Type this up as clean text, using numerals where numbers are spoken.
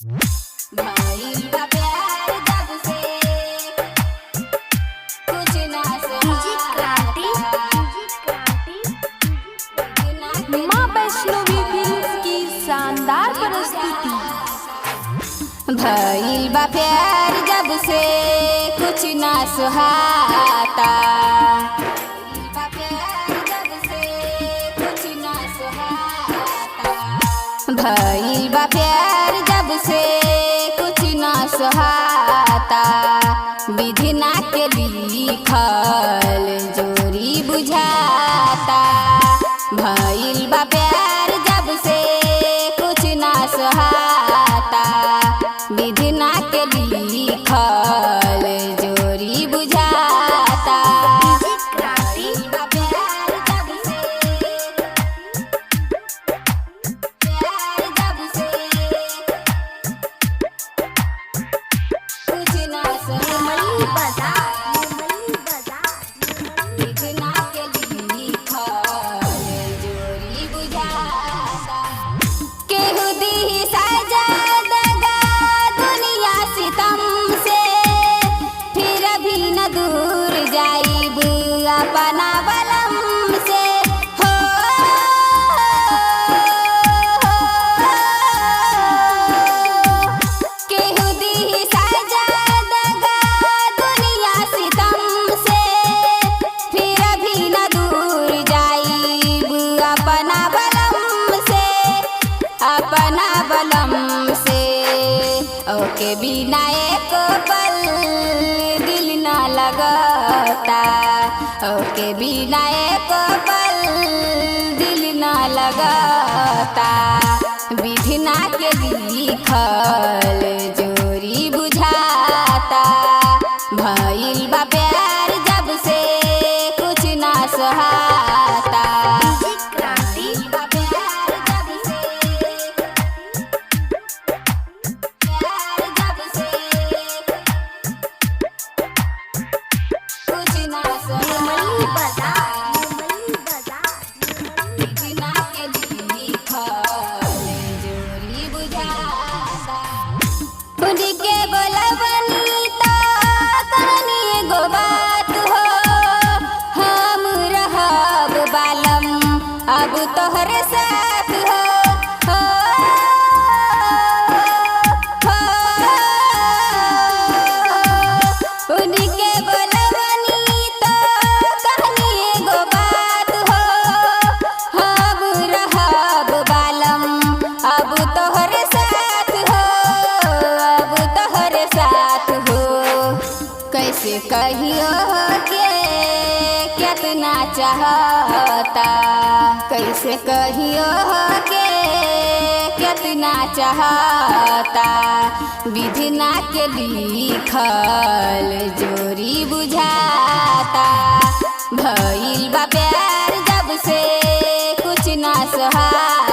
भइल बा प्यार जब से कुछ ना डीजे क्रांति माँ वैष्णवी फिल्म की शानदार प्रस्तुति। भइल बा प्यार जब से कुछ ना सुहाता। भइल बा प्यार जब से कुछ ना सुहाता। भइल बा प्यार जब से कुछ ना सुहाता। विधि ना के लिखल जोरी बुझाता। भइल बा प्यार जब से कुछ ना सुहाता। विधि ना के लिखल जोरी बुझाता। डीजे क्रांति भइल बा प्यार जब से, प्यार जब से कुछ ना निर्मली सुहाता। बाजार निर्मली बाजार विधि ना के लिखल जोरी बुझाता। केहू दी सजा दगा दुनिया सितम से, फिर भी न दूर जाइब अपना बलम से। हो केहू दी सजा दगा दुनिया सितम से, फिर भी न दूर जाइब अपना बलम से, अपना बलम से। ओके बिना एक पल दिल ना लगता। ओके बिना एक पल दिल ना लगता। विधि ना के लिखल जोरी बुझाता। भइल बा प्यार जब से कुछ ना सुहाता। डीजे क्रांति भइल बा प्यार जब से, प्यार जब से कुछ ना निर्मली सुहाता। बाजार निर्मली बाजार विधि ना के लिखल जोरी बुझाता। उनके बोलबनी त कहनी एगो बात हो, हम रहब बालम अब तोहरे साथ हो। हो, हो, उनके बोलबनी त कहनी एगो बात हो, हम रहब बालम अब तोहरे साथ हो, अब तोहरे साथ हो। कैसे कहियो के कितना चाहता। कैसे कहियो के कितना चाहता। विधि ना के लिखल जोरी बुझाता। भइल बा प्यार जब से कुछ ना सुहाता।